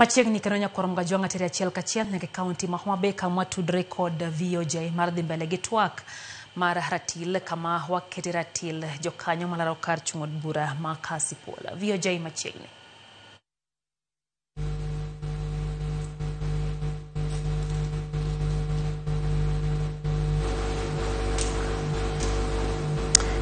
Machiegni kendo nyakwar Mgajwang' ateri achiel kachiel nyaka e kaunti ma Homa Bay kama watudre kod VOJ mar dhi mbele gi twak mar ratil kama wakete ratil jokanyo malaro kar chung' od bura ma Kasipul. VOJ machiegni.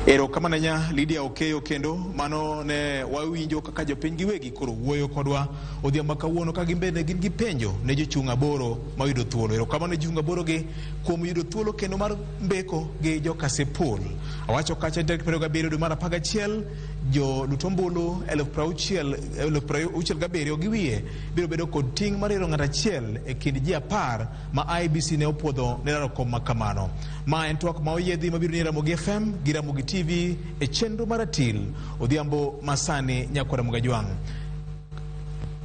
Erokamano ahinya Lydia Okeyo kendo mano ne wawinjo kaka jopiny giwegi koro wuoyo kodwa odhiambo kawuono ka gin bende gin gi penjo ne jochung' aboro mayudo thuolo. Erokamano ne jochung' aboro gi kuom yudo thuolo kendo mar mbeko gi jo Kasipul. Awacho kacha ni tarik 27 dwe mar 11 jolut ombulu 67,000 gi wiye biro bedo kod ting' mar yiero ng'at achiel e kind ji 10 ma IEBC ne opuodho ne laro kom ma kamano. Ma en twak ma oyiedhi mabiro ni Ramogi FM gi Ramogi TV e chenro mar ratil odhiambo masani nyakwara Mgajwang'.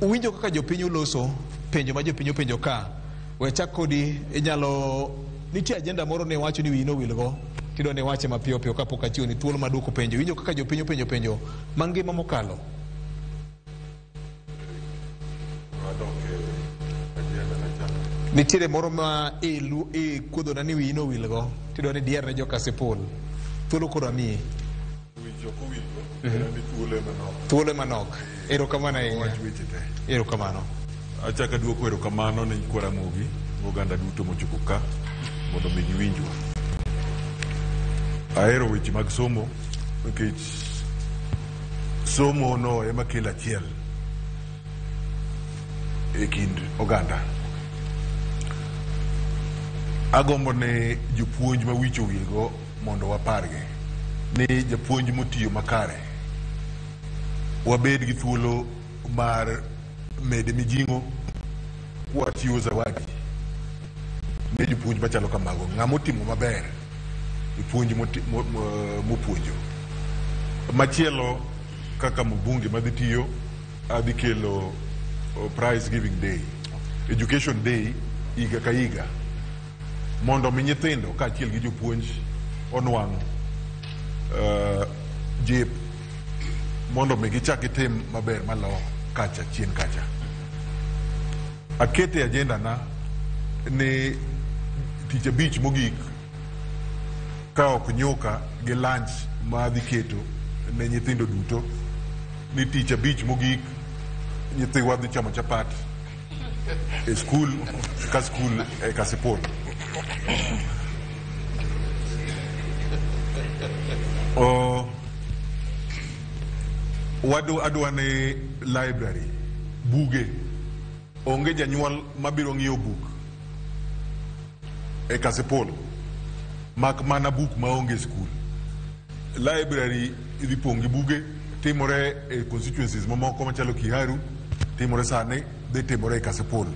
Uwinjo kaka jopiny oloso penjo ma jopiny openjo ka. We chak kodi inyalo nitie agenda moro ne wacho ni wiyi nowilgo tidwa ni iwache mapiyo piyo kapok achiwo ni thuolo mar duoko penjo. Iwinjo kaka jopiny openjo penjo mangima mokalo. Nitiere moro ma ilu ikuodhona ni wiyi nowilgo tidwa ni dier ne joka Kasipul. Thuolo koro amiyi. Thuolo ema nok. Erokamano ahinya. Erokamano. Achako aduoko erokamano ne nyikwa Ramogi gi oganda duto mochopo ka mondo mi giwinjwa. Ahero weche mag somo nikech somo no ema kelo achiel e kind oganda. Agombo ne jopuonj ma wich owilgo mondo wapargi ni japuonj motiyo makare wabed gi thuolo mar mede mijing'o kwachiwo zawadi ne jopuonj machalo kamago. Ng'ama otimo maber e puonj mopuonjo. Machielo kaka mbunge madhi tiyo adhi kelo prize giving day, education day higa ka higa mondo mi nyithindo kaachiel gi jopuonj onwang' jip mondo mi gichak gitim maber malo kacha chien kacha. Akete agenda na ni tich abich mogik ka ok nyuka gi lunch ma adhi keto ne nyithindo duto ni tich abich mogik nyithiwa dhi chamo chapat e skul ka skul e Kasipul. O, adwa ni library buge onge janyuol mabiro ng'iewo buk e Kasipul mak mana buk maonge e skul. Library idhi pong' gi buge timore e constituencies mamoko machalo Kiharu timore sani dhi timore e Kasipul.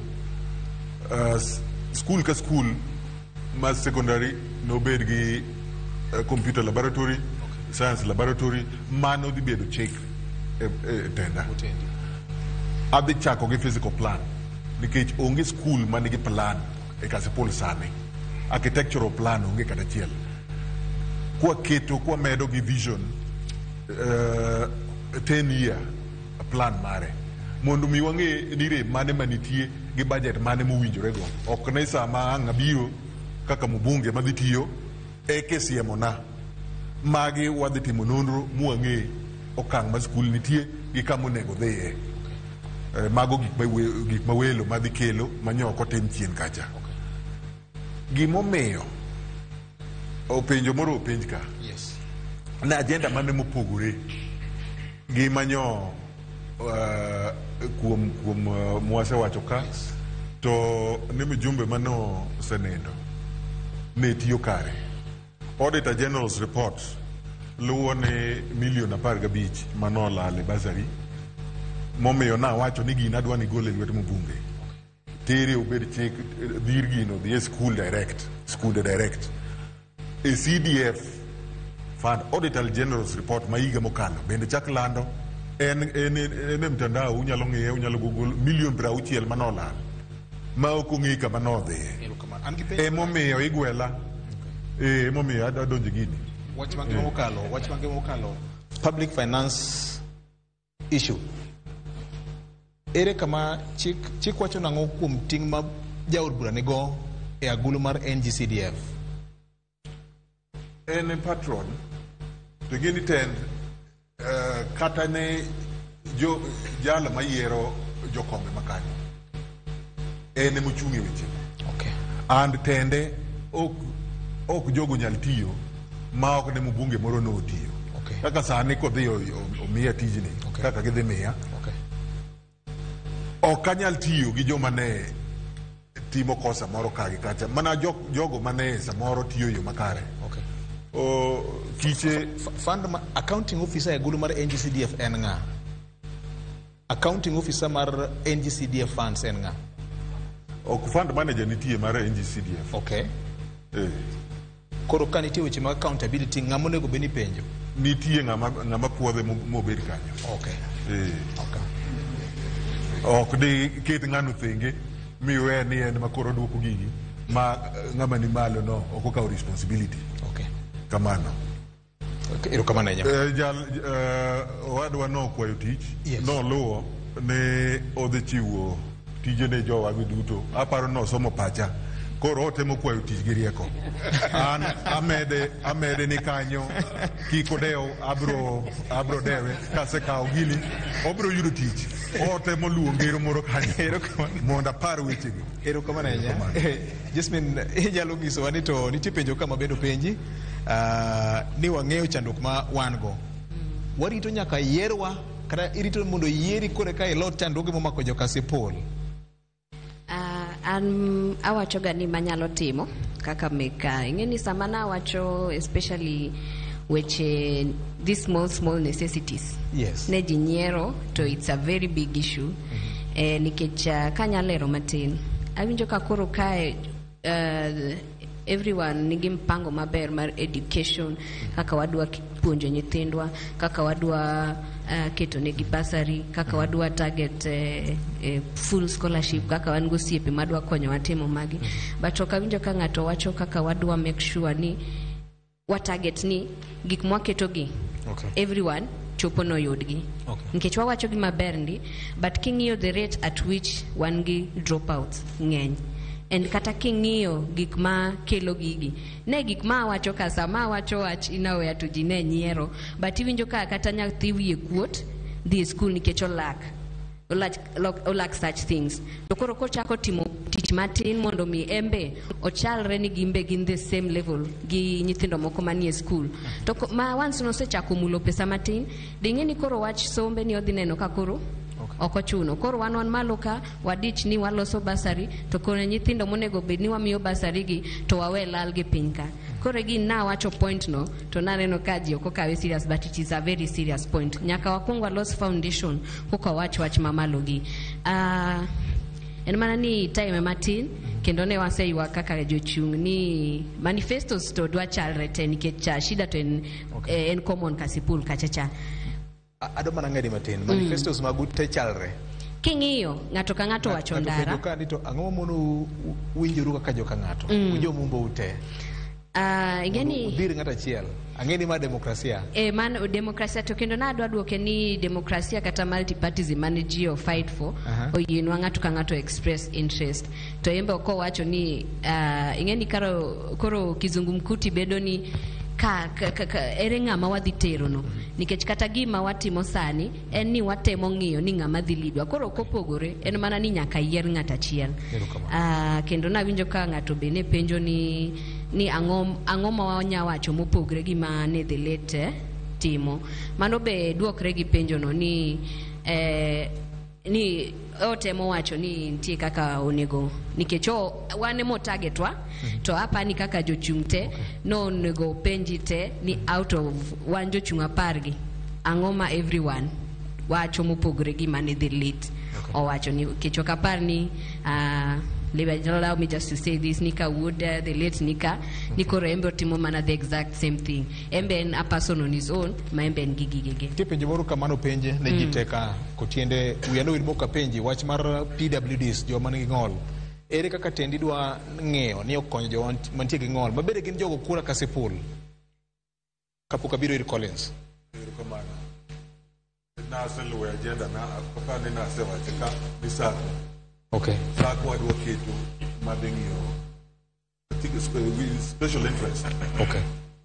Skul ka skul ma secondary nobed gi computer laboratory, science laboratory, mano dhi bedo chik e tenda. Adhi chako gi physical plan nikech onge skul manigi plan e Kasipul sani. Architectural plan onge kata achiel. Kwaketo kwamedo gi vision 10 year plan mare mondo mi wang'e ni rem mane manitie gi budget mane mowinjore go. Ok ni sama ang' abiro kaka mbunge madhi tiyo eke siemona magi wadhi timo nonro mwang'e okang' ma skul nitie gi kama onego dhiye. Mago gik ma welo madhi kelo manyo ok otim chien kacha. Gimomiyo openjo moro openj ka na agenda mane mopogore gi manyo kuom mwasewacho ka to ni mjumbe mano osenindo ne tiyo kare. Auditor General's report luwo ni milion 15 manolal e bursary momiyo nawacho ni gino adwa ni gol e lwet mbunge tere obed chik dhir gino dhi e school direct skunde direct e CDF fund. Auditor General's report ma higa mokalo bende chak lando en e mtandao unyalo ng'iye unyalo google milion 60 manolal ma ok ong'e kama nodhiye. Erokamano. An gi penjo. Emomiyo igwela emomiyo adonjo gini. Wach mangima mokalo, wach mangima mokalo, public finance issue. Ere kama chik chik wacho nang'o kuom ting' ma jaod bura nigo e agulu mar NGCDF? En patron to gini tend kata ne jo jalo mayiero jokombe makanyo en emochung' e wechego. And tende ok jogo nyal tiyo ma ok ne mbunge moro notiyo. Kaka sani kodhi omiya tijni. Kaka gidhi miya. Ok anyal tiyo gi joma ne timo kosa moro ka gi kacha mana jogo mane samoro tiyo e yo makare. O, kiche Fund ma, accounting officer e agulu mar NGCDF en ng'a? Accounting officer mar NGCDF funds en ng'a? Ok, fund manager nitie mar NGCDF. Koro ka nitie weche mag accountability, ng'ama onego bed ni penjo? Nitie ng'ama puodhe mobed kanyo. Ok di ket ng'ano thenge miwe ni en ma koro duoko gigi ma ng'ama ni malo no ok okawo responsibility. Kamano. Okay, erokamano ahinya. Jal owadwa nokwayo tich. Noluwo ne odhi chiwo tije ne jowagi duto. Aparo nosomo pacha. Koro otemo kwayo tich gi rieko. An amede ni kanyo kik odew, abro dewe kasekawo gini obro yudo tich. Otemo luwo ngero moro kanyo mondo apar wechegi. Erokamano ahinya. Jasmine, inyalo nyisowa ni to nitie penjo ka ma bende openji ni wang'eyo chandruok ma wan go. Warito nyaka yierwa kata irito mondo yieri kore ka ilot chandruoge momako joka Kasipul? An awacho ga ni manyalo timo kaka meka ing'e ni sama nawacho especially weche these small small necessities ne ji nyiero, to it's a very big issue nikech kanyalo lero matin, awinjo ka koro kae everyone nigi mpango maber mar education, kaka wadwa puonjo nyithindwa, kaka wadwa keto negi bursary, kaka wadwa target full scholarship, kaka wan gosiepe madwa konyowa timo magi, but ok awinjo ka ng'ato wacho kaka wadwa make sure ni wa target ni gik mwaketogi everyone chopo noyudgi. Nikech wawacho gi maber ndi, but king'iyo the rate at which wan gi dropouts ng'eny, and kata king'iyo gik ma kelo gigi ne gik ma awacho ka sama awacho wach inaweya to ji ne nyiero, but iwinjo ka kata nyathi wiye kuot dhi e skul nikech olak such things, to koro kochako timo tich matin mondo mi embe ochalre ni gimbe gin the same level gi nyithindo moko manie skul, to ma once nosechako mulo pesa matin ding'e ni koro wach sombe ni odhi neno ka koro ok ochuno. Koro wan malo ka wadich ni waloso bursary, to koro nyithindo monego bed ni wamiyo bursary gi to wawe lal gi piny ka. Koro gin nawacho point no to naneno ka ji ok okawe serious, but it is a very serious point. Nyaka wakwong walos foundation koka wach wach mamalo gi. En mana ni time matin kendo ne waseywak kaka jochung' ni manifestos to dwa chalre te nikech cha shida to en, en common Kasipul kacha cha. Adwa mana ng'edi matin. Manifestos magu te chalre? King'iyo ng'ato ka ng'ato wacho Ng'ato ndara penjo ka ni to ang'o mamono winjoru kaka joka ng'ato? Ujomumbo ute. Ing'e ni Udhir ng'ato achiel. Ang'e ni ma demokrasia. E, mano demokrasia, to kendo nadwa duoke ni demokrasia kata multipartism mane ji o fight for oyienwa ng'ato ka ng'ato express interest, to embe ok owacho ni ing'e ni koro kizungumkuti bedo ni ka ere ng'ama wadhi tero no, nikech kata gima watimo sani en ni watemo ng'iyo ni ng'ama dhi lidwa, koro ok opogore, en mana ni nyaka yier ng'at achiel. Erokamano. Kendo nawinjo ka ng'ato be ne penjo ni ang'o ma wanya wacho mopogre gi ma ne the late timo. Mano be duokre gi penjo no ni otemo wacho ni nitie kaka onego, nikech wan emo targetwa, to apani kaka jochung' te no onego penji te ni out of wan jochung' 10 gi, ang'o ma everyone wacho mopogre gi mane the late owacho, ni nikech ok apar ni allow me just to say this, ni ka wuod the late nika ni koro embe otimo mana the exact same thing, embe en a person on his own ma embe en gi gigege. Nitie penjo moro kamano penje ne ji te ka kotiende wiya nowil mok apenji wach mar PWDs, joma nigi ng'ol. Ere kaka tendi dwa ng'eyo ni okonyo joma mantie gi ng'ol mabende gin jogo kura Kasipul? Kapok abiro ir Collins. Erokamano. Naseluwo agenda na aparo ni nasewache ka ni SACCO. Okay. SACCO adwa keto madhi ng'iyo I think it's special interest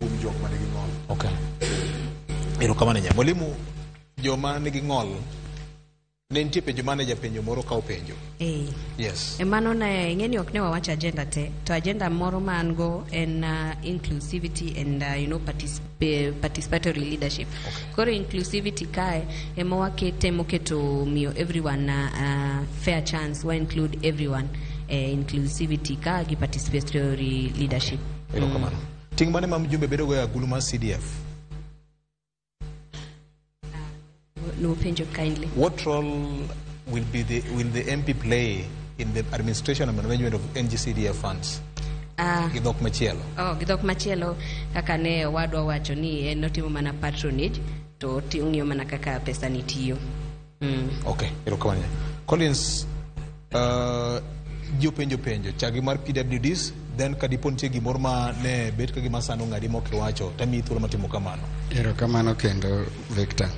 kuom jok manigi ng'ol. Okay. Erokamano nya. Mwalimu, joma nigi ng'ol, ne nitie penjo mane japenjo moro ka openjo. Eh. Yes. E mano ne ing'eni ok ne wawacho agenda te to agenda moro ma an go en inclusivity and participatory leadership. Koro inclusivity kae ema wakete moketo miyo everyone fair chance, wa include everyone inclusivity ka gi participatory leadership. Erokamano. Ting' mane ma mjumbe bedo go e agulu mar CDF? No penjo kindly. What role will the MP play in the administration and management of NGCDF funds? Gi dhok machielo. Oh, gi dhok machielo kaka ne owadwa wacho ni en otimo mana patronage to ong'iyo mana kaka pesa ni tiyo. Okay, erokamano. Collins, ji openjo penjo chagi mar PWDs, then kadipo nitie gimoro ma ne bet ka gima sano ng'adi mok iwacho, tamiyi thuolo matimo kamano. Erokamano kendo Victor.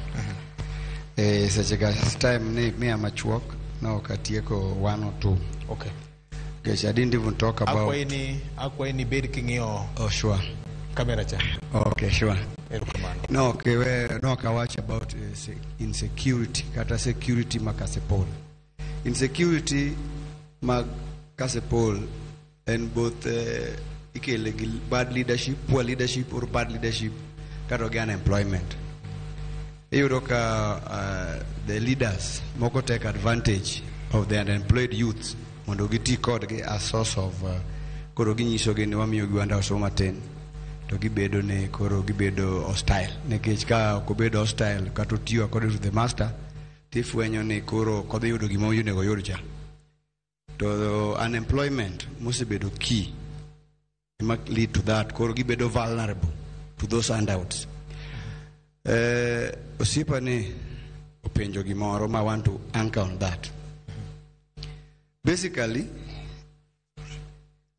Seche ga time ni miya machuok no ok atieko one or two. Okay. Nikech I didn't even talk about. Akwayi ni bed king'iyo Oh, sure. kamera cha. Okay, sure. Erokamano. No, okay, we, no, ok awach about insecurity kata security ma Kasipul. Insecurity mag Kasipul en both ikele gi bad leadership, poor leadership or bad leadership kata gi unemployment. Iyudo ka the leaders moko take advantage of the unemployed youths mondo giti kodgi as source of koro ginyisogi ni wamiyogi wanda matin to gibedo ni koro gibedo hostile nikech ka ok obedo hostile kata otiyo according to the master tifwenyo ni koro ok odhi yudo gima onego oyud cha. To unemployment mosebedo key ema lead to that koro gibedo vulnerable to those handouts. Osiepa ni openjo gimoro ma want to anchor on that. Basically,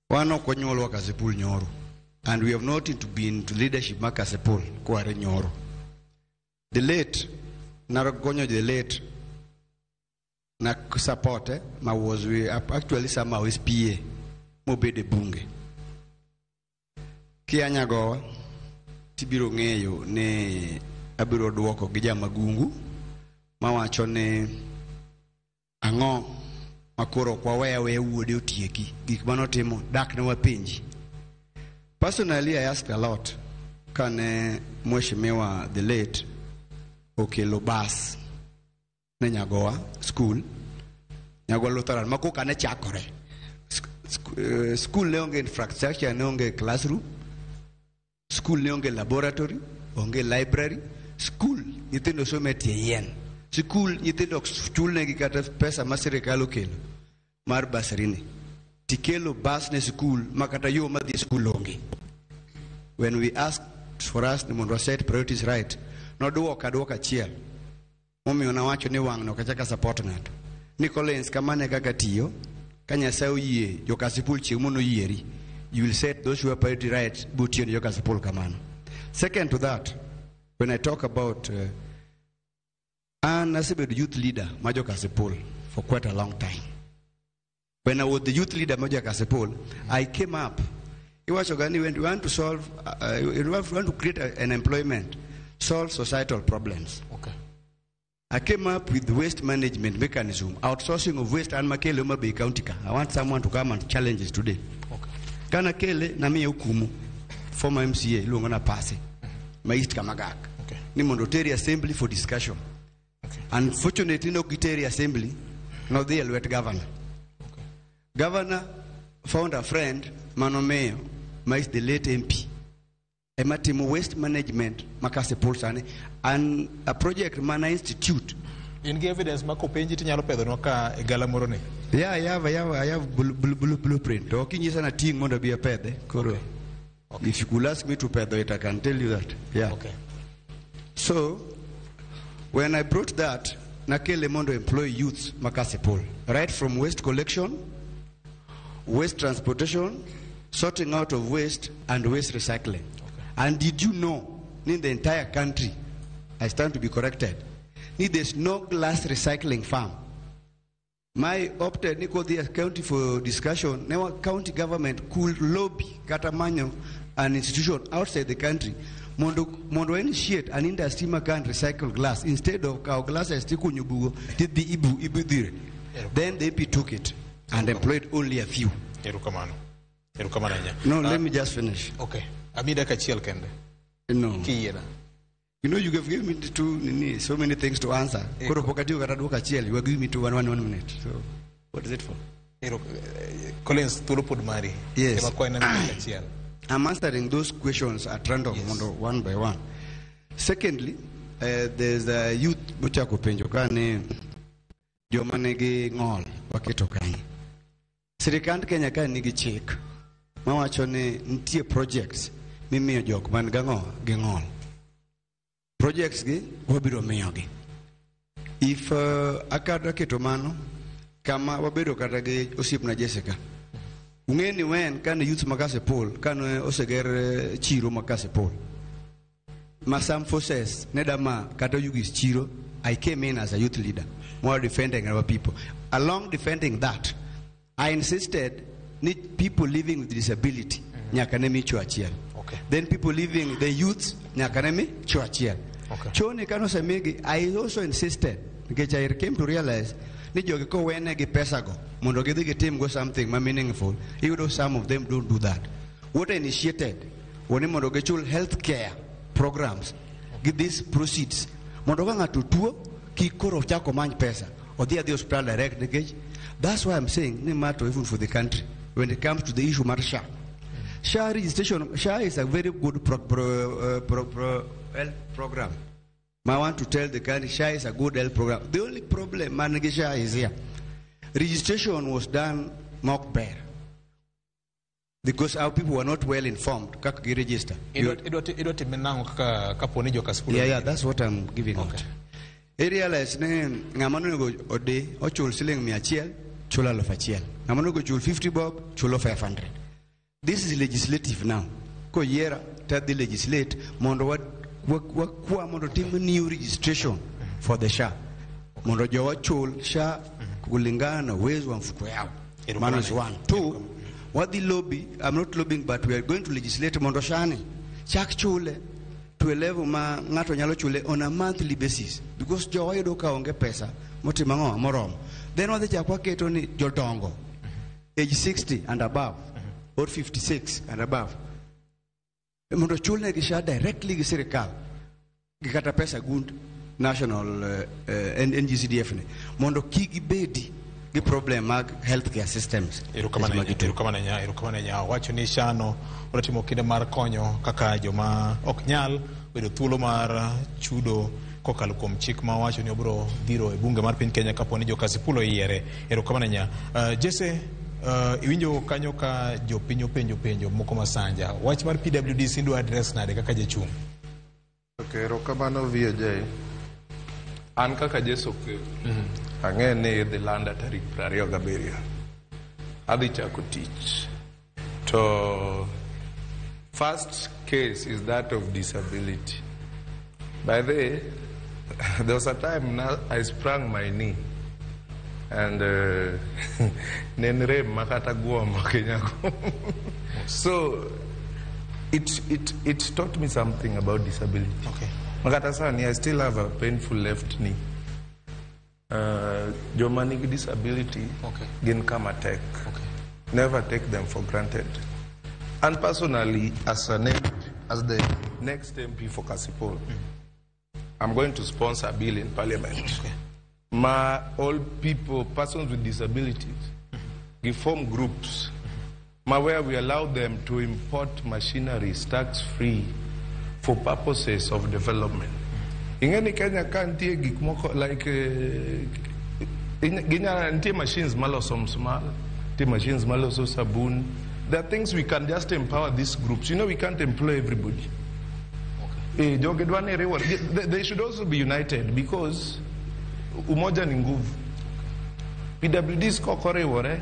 wan ok wanyuolwa Kasipul nyoro and we have not into been to leadership ma Kasipul kware nyoro. The late, nagonyo the late na support ma was we actually somehow his PA mobedo e bunge. Kia Nyagowa tibiro ng'eyo ni abiro duoko gi jamagungu mawacho ni ang'o makoro ok waweya aweya wuode otieki gik manotimo dak ne wapenji. Personally, I asked a lot kane mheshimiwa the late okelo bas ne Nyagowa school, Nyagowa Lutheran ma koka ne chakore. School ne onge infrastructure, ne onge classroom, school ne onge laboratory, onge library, school nyithindo somo e tie yien. School nyithindo ok chulnegi kata pesa ma sirikal okelo mar bursary ni. Tikelo bas ne school ma kata yo madhi e school onge. When we asked for us ni mondo wa set priorities right, noduoka duoka achiel. Momiyo nawacho ni wang' no ok achak support ng'ato. Ni Collins kamano e kaka tiyo, ka Nyasaye oyie, jo Kasipul chieng' mono yieri, you will set those who are priority right butiyo ne jo Kasipul kamano. Second to that, when I talk about an asebedo youth leader ma jo Kasipul for quite a long time. When I was the youth leader ma jo Kasipul, I came up. Iwacho ga ni when you want to solve, you want to create an employment, solve societal problems. Okay. I came up with waste management mechanism, outsourcing of waste and makele Homa Bay County ka. I want someone to come and challenge us today. Okay. Kana kele na miye okumu, former MCA iluongo na Pase, ma East Kamagak. Okay. Ni mondo oteri assembly for discussion. Okay. Unfortunately, no giteri assembly, nodhi e lwet governor. Okay. Governor found a friend, Mano Mayo, ma is the late MP. Ema timo waste management ma Kasipul sani and a project mana institute. In gi evidence ma kopenji tinyalo pedhonwa ka e gala moro ni. Yeah, I have blueprint. To ok inyisa na ting' mondo abi apedhe. Koro, Okay. if you could ask me to pedho it, I can tell you that. Yeah. Okay. So, when I brought that, nakele mondo employ youths ma Kasipul, right from waste collection, waste transportation, sorting out of waste, and waste recycling. And did you know, in the entire country, I stand to be corrected, Ni there's no glass recycling farm. My opted ni kodhi e county for discussion, ne county government could lobby kata manyo an institution outside the country mondo initiate an industry ma can recycle glass instead of kawo glasses tikunyo bugo tidhi ibu ibudhire. Then the MP took it and employed only a few. Erokamano. Erokamano ahinya. No, let me just finish. Okay. Ami dakika achiel kende. No. Kiyiena. You know, you have given me two, nini, so many things to answer. Koro pok atiyo kata duoko achiel, you are giving me two, one minute. So, what is it for? Collins, thuolo pod mari. Yes. Ema kwayi na dakika achiel. I'm answering those questions at random, Yes. mondo one by one. Secondly, there's a youth mochako penjo ka ni joma nigi ng'ol waketo kanye. Sirikand Kenya ka nigi chik mawacho ni nitie projects mimiyo jok man gang'o gi ng'ol. Projects gi wabiro miyogi. If akada keto mano kama wabedo kata gi osiepna Jessica. Ung'e ni wen kane youth ma Kasipul kane oseger chiro ma Kasipul ma some forces ne dama kata Oyugis chiro, I came in as a youth leader more defending our people. Along defending that, I insisted ni people living with disability nyaka ne mi cho achiel. Okay. Then people living, the youths nyaka ne mi cho achiel. Okay. Choni kane osemigi, I also insisted nikech I came to realize ni jogi kowenegi pesa go mondo gidhi gitim go something ma meaningful, iyudo some of them don't do that. What I initiated wani mondo gichul health care programs gi these proceeds mondo ka ng'ato tuo kik koro chak omany pesa odhi adhi hospital direct, nikech that's why I'm saying ni matter even for the country when it comes to the issue mar SHA. SHA registration, SHA is a very good health program. I want to tell the country SHA is a good health program. The only problem man gi SHA is here. Registration was done mock bear because our people were not well informed kaka gi register. Idwa time nang'o kaka kapo ni joka Kasipul? Yeah, that's what I'm giving out. I realize ni ng'ama onego odi ochul siling 100 chulo 1,000. Ng'ama onego chul 50 bob chulo 500. This is legislative now. Koyiera tadhi legislate mondo wakwa mondo tim new registration for the SHA. Mondo jowa chul SHA kulingana na uwezo wa mfuko yao. Mano is one. Two, wadhi lobby, I'm not lobbying but we are going to legislate mondo SHA ni chak chule to a level ma ng'ato nyalo chule on a monthly basis because jowa yudo ka onge pesa motimo ang'o moromo. Then wadhi chak waketo ni jodongo age 60 and above or 56 and above mondo chulnegi SHA directly gi sirikal gi kata pesa gund national NGCDF ni mondo kik gibedi gi problem mag healthcare systems. Erokamano ahinya, erokamano ahinya, erokamano ahinya. Wacho ni SHA no otimo kinda mar konyo kaka joma ok nyal bedo thuolo mar chudo kokalo kuom chik ma wacho ni obiro dhiro e bunge mar piny Kenya kapo ni jo-Kasipul oyiere. Erokamano ahinya. Jesse, iwinjo kanyo ka jopiny openjo penjo moko masanja. Wach mar PWDs idwa address nade kaka jachung'? Okay, erokamano VOJ. An kaka Jesu Okelo, ang'e ni idhi landa tarik 27. Adhi chako tich. To first case is that of disability. By the way, there was a time now I sprang my knee and ne en rem makata guom ok inyal. So it taught me something about disability. Okay. Makata sani, I still have a painful left knee. Joma nigi disability Okay. gin kama tek. Okay. Never take them for granted. And personally, as an MP, as the next MP for Kasipul, I'm going to sponsor a bill in parliament. Okay. Ma all people, persons with disabilities, we form groups ma where we allow them to import machineries tax-free for purposes of development. Ing'e Kenya ka nitie gik moko like nitie machines maloso msumar, nitie machines maloso sabun. There are things we can just empower these groups. You know, we can't employ everybody. Eh, jogi dwa ni riwore. They should also be united because umoja ni nguvu. PWDs kok oriwore,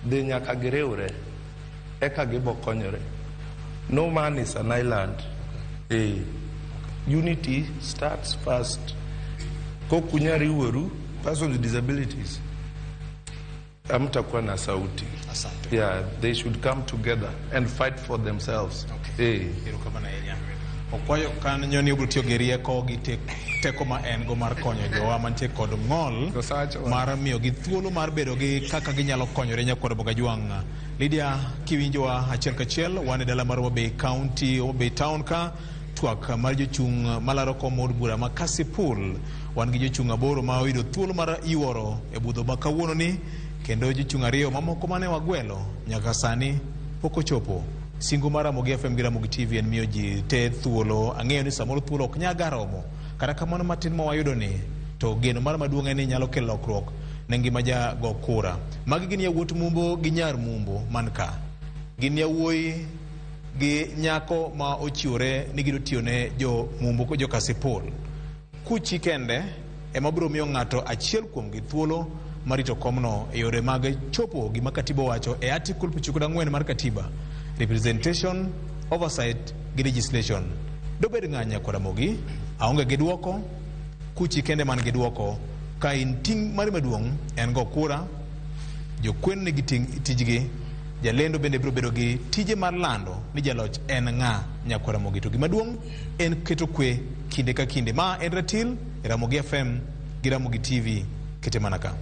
dhi nyaka giriwre, eka gibo konyore. No man is an island. Eh, unity starts first. Kok unyal riworu, persons with disabilities, hamtakuwa na sauti. Asante. Yeah, they should come together and fight for themselves. Okay. Erokamano ahinya. Okwayo kanyo ni obiro tiyo gi rieko gi teko ma en go mar konyo jowa mantie kod ng'ol mar miyogi thuolo mar bedo gi kaka ginyalo konyore nyakwar Bogajwang'. Lydia, kiwinjowa achiel kachiel, wan e dala mar Homa Bay County, Homa Bay Town ka twak mar jochung' malaro kom od bura ma Kasipul. Wan gi jochung' 8 ma oyudo thuolo mar yuoro e budho ma kawuono ni, kendo jochung' 2 mamoko mane wagwelo nyaka sani pok ochopo. Singo mar Ramogi FM gi Ramogi TV en miyo ji te thuolo. Ang'eyo ni samoro thuolo ok nyaga romo. Kata kamano matin ma wayudo ni, to geno mar maduong' en ni nyalo kelo lokruok ne ngima jago kura. Magi gin yawuot Mumbo gi nyar Mumbo man ka. Gin yawuoyi gi nyako ma ochiwore ni gidwa tiyo ne jo Mumbo jo Kasipul. Kuchi kende ema biro miyo ng'ato achiel kuomgi thuolo mar rito komno e yore mag chopo gima katiba owacho e article 94 mar katiba, representation, oversight gi legislation. Dobed ng'a nyakwar Ramogi? Aonge gi duoko. Kuchi kende man gi duoko. Ka in ting' mari maduong' en go kura, jokwen nigi tijgi, jalendo bende biro bedo gi tije mar lando ni jaloch en ng'a nyakwar Ramogi. To gima duong' en keto kwe kinde ka kinde. Ma en Ratil, Ramogi FM gi Ramogi TV. Kete mana ka.